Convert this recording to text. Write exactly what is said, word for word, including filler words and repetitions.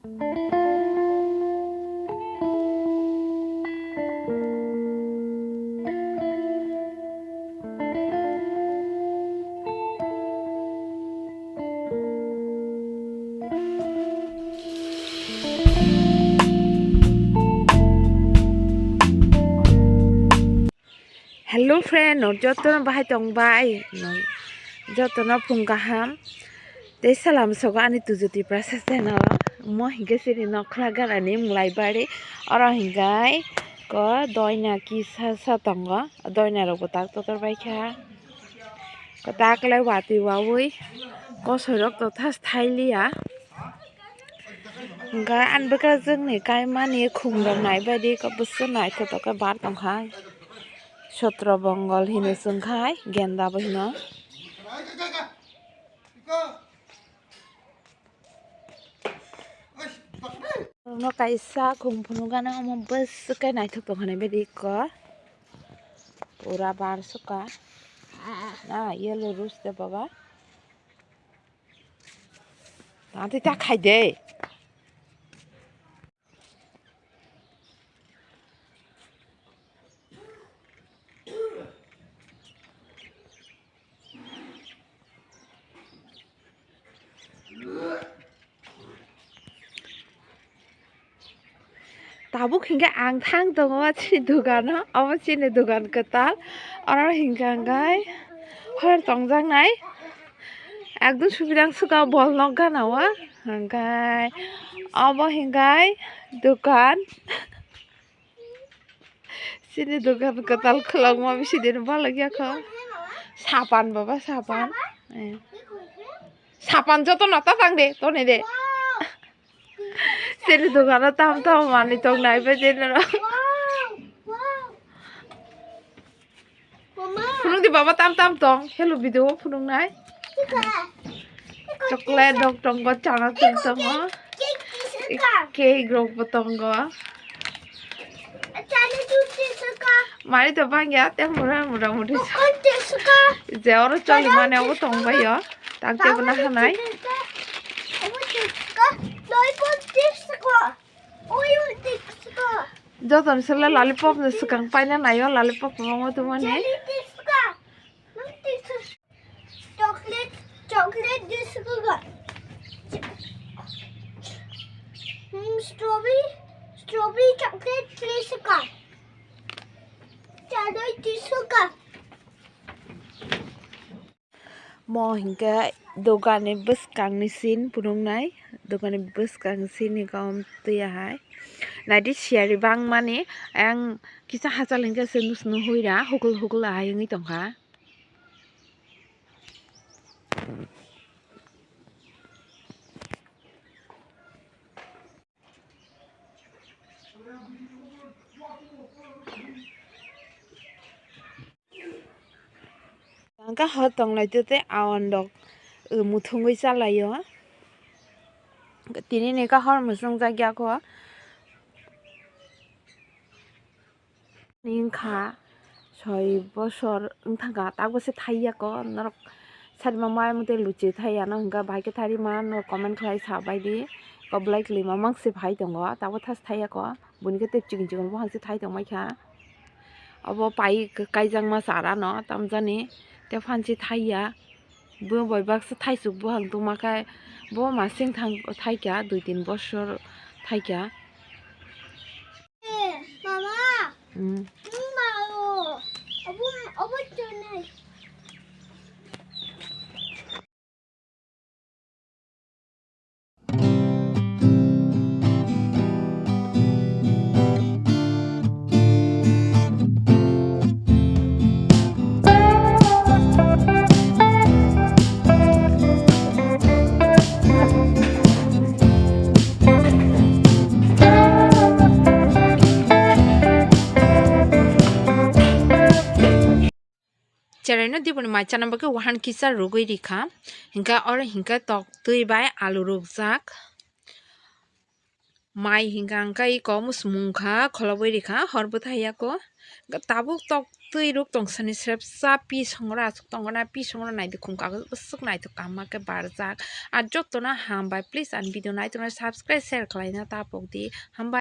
Hello friend, no jotono bahai tong bai? No jotono phung kaham. Tei salam sogo ani Tuju Tiprasa channel o. Mo hinkhe chini nokla ganani Mulaibari. Oro hinkhai ko doina kisa sa tongo. Doina rok bo tak totor bai kha. Ko tak le watwi wawi kosoi rok to thas thai liya. Hingkhe ani bwkrajwkni kaimani khum rok naibaidi kobokso naithotok khe bar tongkha. Sotro bongol hino chwngkhai, genda bo hino. Omo kaisa khum phunukgana omo bwswk khe naithok tongkha naibaidi ikko. Pura bar sukha. Ah, yellow rose de baba. Tang twi ta khai de. Tabuk hinkhe ang thang tongo chini dogano, omo chini dogan kwtal. Oro hinkhe hwnkhai hor tongjaknai, ekdom subidang suka bol nok gana o. Hwnkhai obo hinkhe dogan, chini dogan kwtal khulokma bisi din balok ya kho. Sapan baba, sapan. Eh. Sapan joto nota tang de, toni de. Chini dogano tam tam manwi tongnai bai chini rok. Phunuk di baba, tam tam tong. Hello, video o phunuknai. Chocolate rok tongo, chana chwng tongo. Cake rok bo tongo. Mari to bangya, te mura mura muti. Je oro choli mane obo tong bai yo. Tak tebo na hanai. Joton sele lollipop ni swkang paina naio, lollipop kwbangma tongmani. Chocolate, chocolate di suka. Hmm, strawberry, strawberry chocolate di suka. Chadoi di suka. Mo hinkhe doganni bwskangni scene phunuknai, doganni bwskang scene ni kom twiya hai. Naidi siyari bangmani, ayang kisa hachal hinkhe se nusnu huira, hukul hukul ahai wngwi tongkha. Ang khe hor tong lai tei awan rok, uh, muthungwi cha lai o. Tini ni khe hor mwchang jak ya kho. Ni wngkha soi bosor wng thangkha, tabukhe thaiya kho norok sari ma maya mothe luchi thaiya no hwnkha, bahai khe thari ma norok comment khlai sa bai di, kok belai kwlwi ma mang se phai tongo, tabuk thas thaiya kho, buini khe tei chikon chikon buphang se thai tongmai kha, obo pai kaijak ma chara no tamjani tei phan se thaiya. Bo bai baksa thaisuk buphang tongma khe bo masing thang thaikha, dui tin bosor thaikha. Eh, mama. Hmm. Mama, oh. Obo, obo chonai. Cheraino diboni mai chana bagwi wahan kisa rwgwi rikha. Hinkhe oro hinkhe tok twi bai alu rukjak. Mai hinkhe ang khe iko omo swmung kha, kholobwi rikha, hor bwthai yako. Tabuk tok twi ruk tong sani srep sa pi songra aswk tongo na, pi songra naidi khum kago bwswk naithok kaham khe barjak. Ar jotono hambai, please ani video naitongnai subscribe share khlaina ta pok di. Hambai.